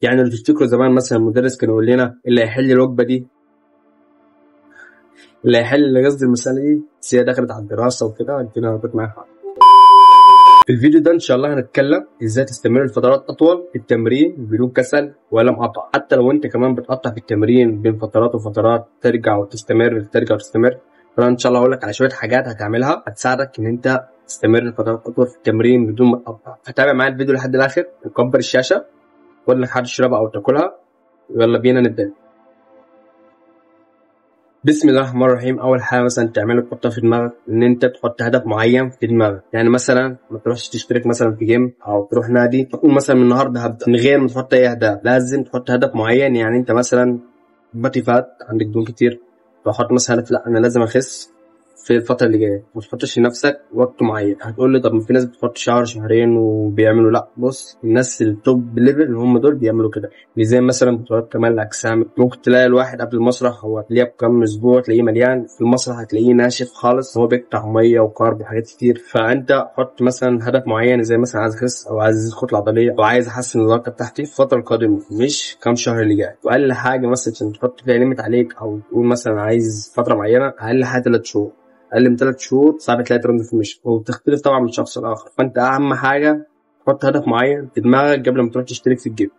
يعني لو تفتكروا زمان مثلا المدرس كان يقول لنا اللي هيحل الوجبة دي، اللي هيحل قصدي المسالة دي، بس هي دخلت على الدراسة وكده الدنيا هبط معاها. في الفيديو ده ان شاء الله هنتكلم ازاي تستمر لفترات اطول في التمرين بدون كسل ولا مقاطعه، حتى لو انت كمان بتقطع في التمرين بين فترات وفترات ترجع وتستمر ترجع وتستمر. فانا ان شاء الله هقول لك على شوية حاجات هتعملها هتساعدك ان انت تستمر لفترات اطول في التمرين بدون ما تقطع. فتابع معايا الفيديو لحد الاخر وكبر الشاشة، خد لك حاجة تشربها او تاكلها، يلا بينا نبدا. بسم الله الرحمن الرحيم. اول حاجة مثلا تعملها تحطها في دماغك ان انت تحط هدف معين في دماغك. يعني مثلا ما تروحش تشترك مثلا في جيم او تروح نادي تقول مثلا من النهارده هبدا من غير ما تحط اي اهداف. لازم تحط هدف معين. يعني انت مثلا body fat عندك دهون كتير، فحط مثلا هدف لا انا لازم اخس في الفترة اللي جاية. ما تحطش لنفسك وقت معين. هتقول لي طب ما في ناس بتحط شهر شهرين وبيعملوا، لا بص الناس ال top level اللي هم دول بيعملوا كده. اللي زي مثلا بطولات كمال الاجسام، ممكن تلاقي الواحد قبل المسرح هو تلاقيه بكم اسبوع تلاقيه مليان، في المسرح هتلاقيه ناشف خالص، هو بيقطع مية و carb وحاجات كتير. فانت حط مثلا هدف معين، زي مثلا عايز اخس او عايز ازيد كتلة عضلية او عايز احسن اللياقة بتاعتي في الفترة القادمة، مش كام شهر اللي جاي. واقل حاجة مثلا عشان تحط فيها limit عليك او تقول مثلا عايز فترة معينة، اقل حاجة 3 شهور. اقل من 3 شهور صعب تلاقي transformation، وبتختلف طبعا من شخص لاخر. فانت اهم حاجة تحط هدف معين في دماغك قبل ما تروح تشترك في الجيم.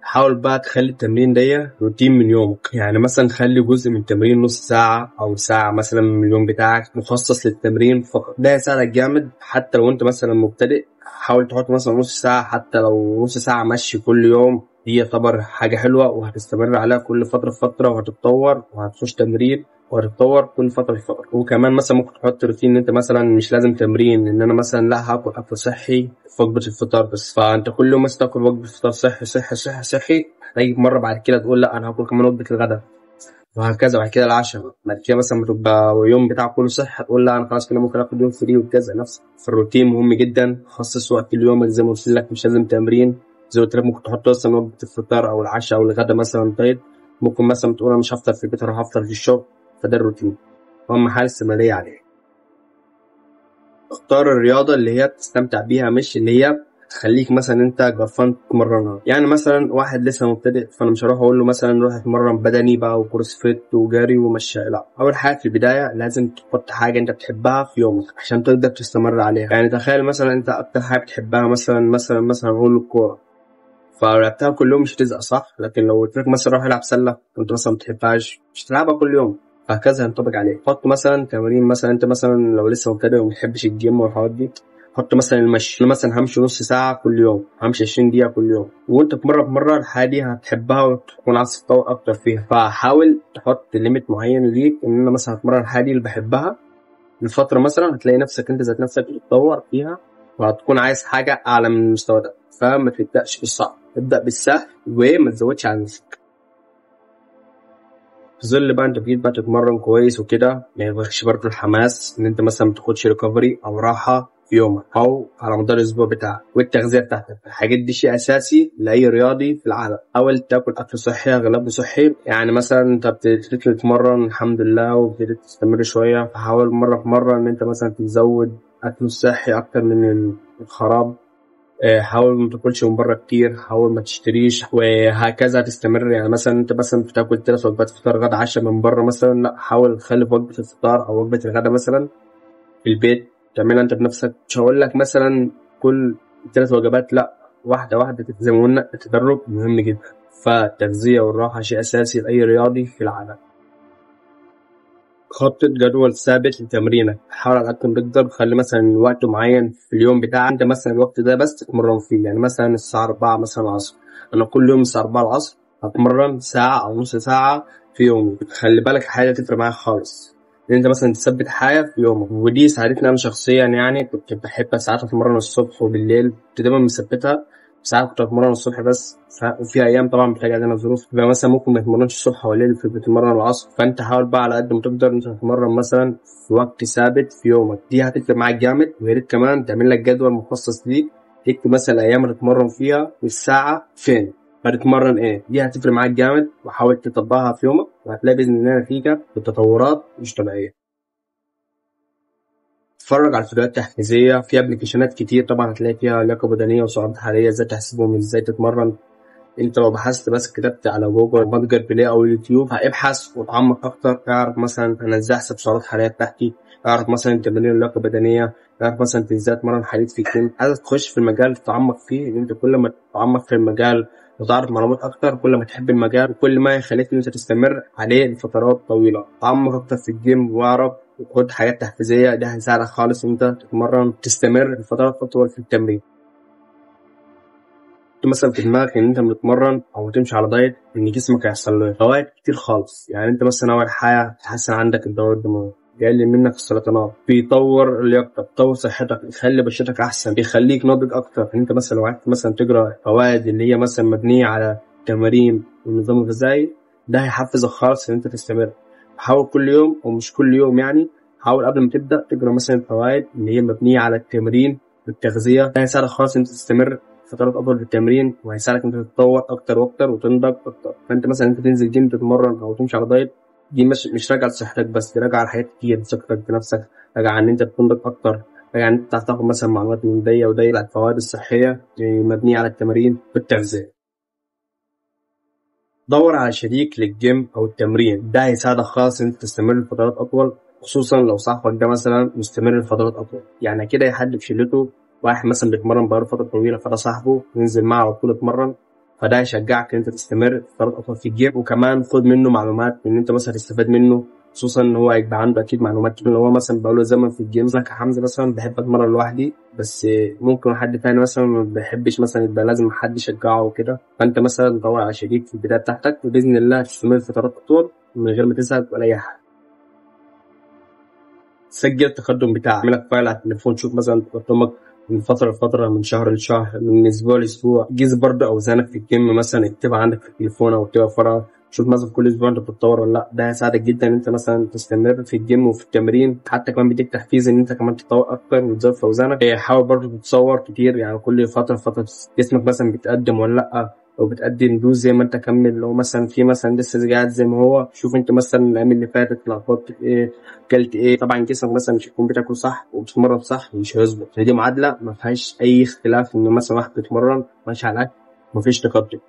حاول بقى تخلي التمرين ده روتين من يومك. يعني مثلا خلي جزء من التمرين نص ساعة او ساعة مثلا من اليوم بتاعك مخصص للتمرين فقط. ده هيساعدك جامد. حتى لو انت مثلا مبتدئ حاول تحط مثلا نص ساعة، حتى لو نص ساعة مشي كل يوم، دي يعتبر حاجة حلوة وهتستمر عليها كل فترة فترة، وهتتطور وهتخش تمرين وهتتطور كل فترة في فترة. وكمان مثلا ممكن تحط روتين ان انت مثلا مش لازم تمرين، ان انا مثلا لا هاكل اكل صحي في وجبة الفطار بس. فانت كل يوم مثلا تاكل وجبة فطار صحي صحي صحي صحي، هتيجي مرة بعد كده تقول لا انا هاكل كمان وجبة الغداء، وهكذا. وبعد كده العشاء، بعد كده مثلا بتبقى يوم بتاعك كله صحي هتقول لا انا خلاص كده ممكن اخد يوم free وكذا. نفس فالروتين مهم جدا. خصص وقت اليوم زي ما قلت لك، مش لازم تمرين زي ما قلت لك. ممكن تحط اصلا وجبة الفطار او العشاء او الغداء مثلا diet. ممكن مثلا تقول انا مش هفطر في البيت، هروح افطر في الشغل. فده الروتين، اهم حاجة الاستمرارية عليه. اختار الرياضة اللي هي بتستمتع بيها، مش اللي هي تخليك مثلا انت قرفان تتمرنها. يعني مثلا واحد لسه مبتدئ، فانا مش هروح اقول له مثلا روح اتمرن بدني بقى و CrossFit وجري ومشي. لا، اول حاجة في البداية لازم تحط حاجة انت بتحبها في يومك عشان تقدر تستمر عليها. يعني تخيل مثلا انت اكتر حاجة بتحبها مثلا مثلا مثلا نقول الكورة، فلعبتها كل يوم مش هتزهق صح؟ لكن لو قلت لك مثلا روح العب سله وانت مثلا ما بتحبهاش مش هتلعبها كل يوم. فهكذا ينطبق عليه. حط مثلا تمارين، مثلا انت مثلا لو لسه مبتدئ وما بتحبش الجيم والحاجات دي، حط مثلا المشي. انا مثلا همشي نص ساعة كل يوم، همشي 20 دقيقة كل يوم، وانت في مرة بمرة الحاجة دي هتحبها وتكون عايز تتطور اكتر فيها. فحاول تحط limit معين ليك، ان انا مثلا هتمرن الحاجة دي اللي بحبها لفترة مثلا، هتلاقي نفسك انت ذات نفسك بتتطور فيها وهتكون عايز حاجة اعلى من المستوى ده. فما تبداش بالصعب، ابدا بالسهل وما تزودش عن نفسك. في ظل بقى انت بقيت بقى تتمرن كويس وكده، ما يبقاش برضه الحماس ان انت مثلا ما تاخدش recovery او راحة في يومك او على مدار الاسبوع بتاعك. والتغذيه بتاعتك، الحاجات دي شيء اساسي لاي رياضي في العالم. حاول تاكل اكل صحي، اغلبه صحي. يعني مثلا انت ابتديت تتمرن الحمد لله وابتديت تستمر شوية، فحاول مرة في مرة ان انت مثلا تزود اكل صحي اكتر من الخراب. حاول ما تاكلش من بره كتير، حاول ما تشتريش، وهكذا هتستمر. يعني مثلا انت مثلا بتاكل 3 وجبات فطار غدا عشاء من بره مثلا، لا حاول تخلي وجبة الفطار او وجبة الغدا مثلا في البيت تعملها انت بنفسك. مش هقول لك مثلا كل 3 وجبات، لا واحدة واحدة. زي ما قلنا التدرج مهم جدا. فالتغذيه والراحة شيء اساسي لاي رياضي في العالم. خطط جدول ثابت لتمرينك، حاول على قد ما تقدر خلي مثلا وقت معين في اليوم بتاعك انت مثلا الوقت ده بس تتمرن فيه. يعني مثلا الساعة 4 مثلا العصر، انا كل يوم الساعة 4 العصر هتمرن ساعة او نص ساعة في يومي. خلي بالك حاجة تفرق معاك خالص ان انت مثلا تثبت حاجة في يومك، ودي ساعدتني انا شخصيا. يعني كنت بحب ساعات اتمرن الصبح وبالليل، كنت دايما مثبتها. ساعات كنت اتمرن الصبح بس، وفي ايام طبعا بتلاقي عندنا ظروف بيبقى مثلا ممكن ما تتمرنش الصبح ولا الليل، بتتمرن العصر. فانت حاول بقى على قد ما تقدر انت تتمرن مثلا في وقت ثابت في يومك، دي هتفرق معاك جامد. ويا ريت كمان تعمل لك جدول مخصص ليك، تكتب مثلا الايام اللي تتمرن فيها والساعة فين هتتمرن ايه، دي هتفرق معاك جامد. وحاول تطبقها في يومك وهتلاقي باذن الله نتيجة والتطورات مش طبيعية. اتفرج على الفيديوهات التحفيزيه، في application ات كتير طبعا هتلاقي فيها لياقه بدنية وسعرات حرارية، ازاي تحسبهم، ازاي تتمرن. انت لو بحثت بس كتبت على جوجل متجر بلاي او يوتيوب هابحث وتعمق اكتر، اعرف مثلا انا ازاي احسب سعرات حرارية بتاعتي، اعرف مثلا تمارين اللياقة البدنية، اعرف مثلا انت ازاي تتمرن حديد في الجيم. عايز تخش في المجال تتعمق فيه، ان انت كل ما تتعمق في المجال وتعرف معلومات اكتر كل ما تحب المجال، وكل ما يخليك ان انت تستمر عليه لفترات طويلة. تعمق اكتر في الجيم واعرف وخد حاجات تحفيزيه، ده هيساعدك خالص ان انت تتمرن تستمر لفترات اطول في التمرين. مثلا في دماغك ان انت بتتمرن او تمشي على diet ان جسمك هيحصل له فوائد كتير خالص. يعني انت مثلا اول حاجة تحسن عندك الدورة الدموية، بيقلل منك السرطانات، بيطور لياقتك، بيطور صحتك، يخلي بشرتك احسن، بيخليك ناضج اكتر. انت مثلا لو قعدت مثلا تقرا فوائد اللي هي مثلا مبنية على التمارين والنظام الغذائي، ده هيحفزك خالص ان انت تستمر. حاول كل يوم، او مش كل يوم يعني، حاول قبل ما تبدا تقرا مثلا الفوائد اللي هي مبنية على التمرين والتغذيه، ده هيساعدك خالص ان انت تستمر فترات اطول في التمرين، وهيساعدك انت تتطور اكتر واكتر وتنضج اكتر. فانت مثلا انت تنزل جيم تتمرن او تمشي على diet، دي مش راجعه لصحتك بس، دي راجعه لحاجات كتير، ثقتك بنفسك، راجعه ان انت تنضج اكتر، راجعه ان انت تاخد مثلا معلومات من دي ودي على الفوائد الصحية مبنية على التمارين والتغذيه. دور على شريك للجيم او التمرين، ده هيساعدك خالص ان انت تستمر لفترات اطول، خصوصا لو صاحبك ده مثلا مستمر لفترات اطول. يعني كده حد في شلته واحد مثلا بيتمرن بقاله فترة طويلة، فده صاحبه ينزل معه على طول يتمرن، فده هيشجعك ان انت تستمر فترات اطول في الجيم. وكمان خد منه معلومات ان انت مثلا تستفاد منه، خصوصا ان هو هيبقى عنده اكيد معلومات كتير، هو مثلا بقاله زمن في الجيم. مثلا كحمزه مثلا بحب اتمرن لوحدي، بس ممكن حد تاني مثلا ما بيحبش مثلا، يبقى لازم حد يشجعه وكده. فانت مثلا دور على شريك في البداية بتاعتك، وباذن الله هتستمر فترات اطول من غير ما تزهق ولا اي حاجة. سجل التقدم بتاعك، اعمل لك file على التليفون، شوف مثلا تقدمك من فترة لفترة، من شهر لشهر، من أسبوع لأسبوع. قيس برضه أوزانك في الجيم مثلا، اكتبها عندك في التليفون أو اكتبها في ورقة، شوف مثلا كل أسبوع أنت بتتطور ولا لأ. ده هيساعدك جدا إن أنت مثلا تستمر في الجيم وفي التمرين، حتى كمان بيديك تحفيز إن أنت كمان تتطور أكتر وتزود في أوزانك. حاول برضه تتصور كتير، يعني كل فترة فترة جسمك مثلا بيتقدم ولا لأ، لو بتقدم دوز زي ما انت كمل، لو مثلا في مثلا لسه قاعد زي ما هو، شوف انت مثلا الايام اللي فاتت لخبطت في ايه، اكلت ايه. طبعا جسمك مثلا مش هيكون بتاكل صح وبتتمرن صح، مش هيظبط. دي معادلة ما فيهاش اي اختلاف، ان مثلا واحد بيتمرن ماشي على الاكل مفيش تقدم،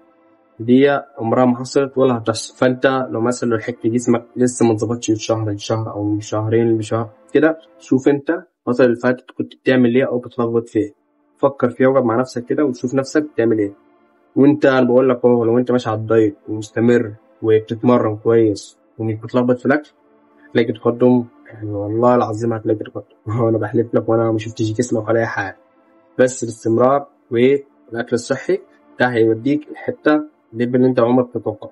دي عمرها ما حصلت ولا هتحصل. فانت لو مثلا لحقت جسمك لسه ما اتظبطش من شهر لشهر او من شهرين لشهر كده، شوف انت الفترة اللي فاتت كنت بتعمل ايه او بتلخبط في ايه، فكر فيها واقعد مع نفسك كده وشوف نفسك بتعمل ايه. وانت انا بقول لك اهو، لو انت ماشي على ال diet ومستمر وبتتمرن كويس ومش بتلخبط في الاكل، هتلاقي تقدم، يعني والله العظيم هتلاقي تقدم. وانا بحلف لك وانا ما شفتش جسمك ولا اي حاجة، بس الاستمرار والاكل الصحي ده هيوديك الحتة اللي انت عمرك تتوقع.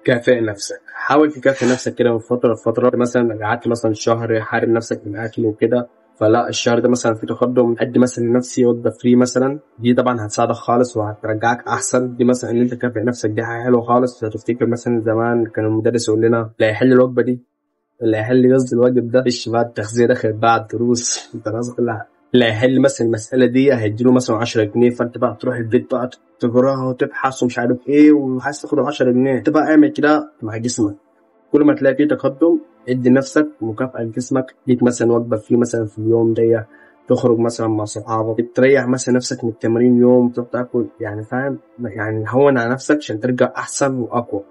كافئ نفسك، حاول تكافئ نفسك كده من فترة لفترة. مثلا قعدت مثلا شهر حارم نفسك من الاكل وكده، فلا الشهر ده مثلا في تقدم، ادي مثلا لنفسي وجبة free مثلا، دي طبعا هتساعدك خالص وهترجعك احسن. دي مثلا ان انت تكافئ نفسك دي حاجة حلوة خالص. هتفتكر مثلا زمان كان المدرس يقول لنا لا يحل الوجبة دي، اللي يحل قصدي الواجب ده، ايش بقى التغذية دخلت بقى الدروس الدراسة كلها، اللي هيحل مثلا المسالة دي هيديله مثلا 10 جنيه، فانت بقى تروح البيت بقى تقراها وتبحث ومش عارف ايه وعايز تاخد 10 جنيه. انت بقى اعمل كده مع جسمك، كل ما تلاقي فيه تقدم ادي نفسك مكافأة لجسمك، ليك مثلا وجبة free مثلا في اليوم دي، تخرج مثلا مع صحابك، تريح مثلا نفسك من التمرين يوم، تروح تاكل، يعني فاهم، يعني هون على نفسك عشان ترجع احسن واقوى.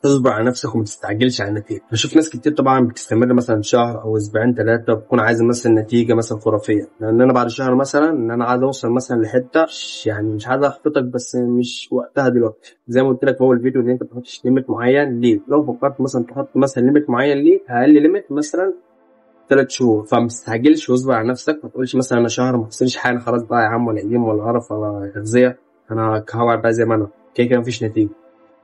تصبر على نفسك وما تستعجلش على النتيجة. بشوف ناس كتير طبعا بتستمر مثلا شهر او اسبوعين ثلاثة، بتكون عايزه مثلا نتيجة مثلا خرافية، لان انا بعد شهر مثلا ان انا عايز اوصل مثلا لحته، يعني مش عايز احبطك بس مش وقتها دلوقتي. زي ما قلت لك في اول فيديو ان انت ما تحطش limit معين ليه، لو فكرت مثلا تحط مثلا limit معين ليه، اقل limit مثلا 3 شهور، فما تستعجلش واصبر على نفسك. ما تقولش مثلا انا شهر ما حصلش حاجة خلاص بقى يا عم، ولا قديم ولا قرف ولا تغذية، انا هقعد بقى زي ما انا كده كده مفيش نتيجة.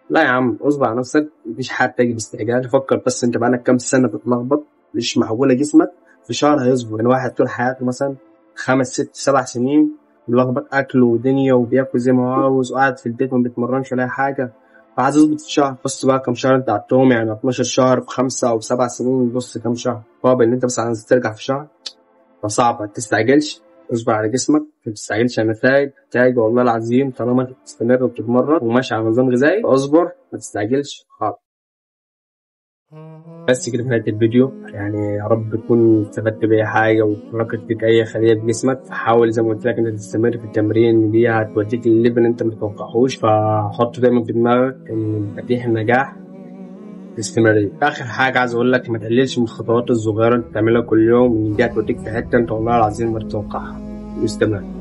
لا يا عم اصبر على نفسك، مفيش حاجة تيجي باستعجال. فكر بس انت بقالك كام سنة بتتلخبط، مش معقولة جسمك في شهر هيظبط. يعني واحد طول حياته مثلا 5 6 7 سنين ملخبط اكله ودنيا وبياكل زي ما هو عاوز وقاعد في البيت ما بيتمرنش ولا اي حاجة، فعايز يظبط في شهر. بص بقى كام شهر انت قعدتهم، يعني 12 شهر في 5 او 7 سنين، بص كام شهر قابل ان انت بس عايز ترجع في شهر، فصعب. ما تستعجلش، اصبر على جسمك، ما تستعجلش على النتائج. نتائج والله العظيم طالما انت بتستمر وبتتمرن وماشي على نظام غذائي، اصبر ما تستعجلش خالص. بس كده في نهاية الفيديو، يعني يا رب تكون استفدت باي حاجة وحركت فيك اي خليه في جسمك. حاول زي ما قلت لك انت تستمر في التمرين دي، هتوديك للل level اللي انت متوقعهوش. فحط دايما في دماغك ان مفاتيح النجاح الاستمرارية. اخر حاجة عايز اقول لك، ما تقللش من الخطوات الصغيرة اللي بتعملها كل يوم، ان دي هتوديك في حتة انت والله العظيم ما تتوقعها. استمر.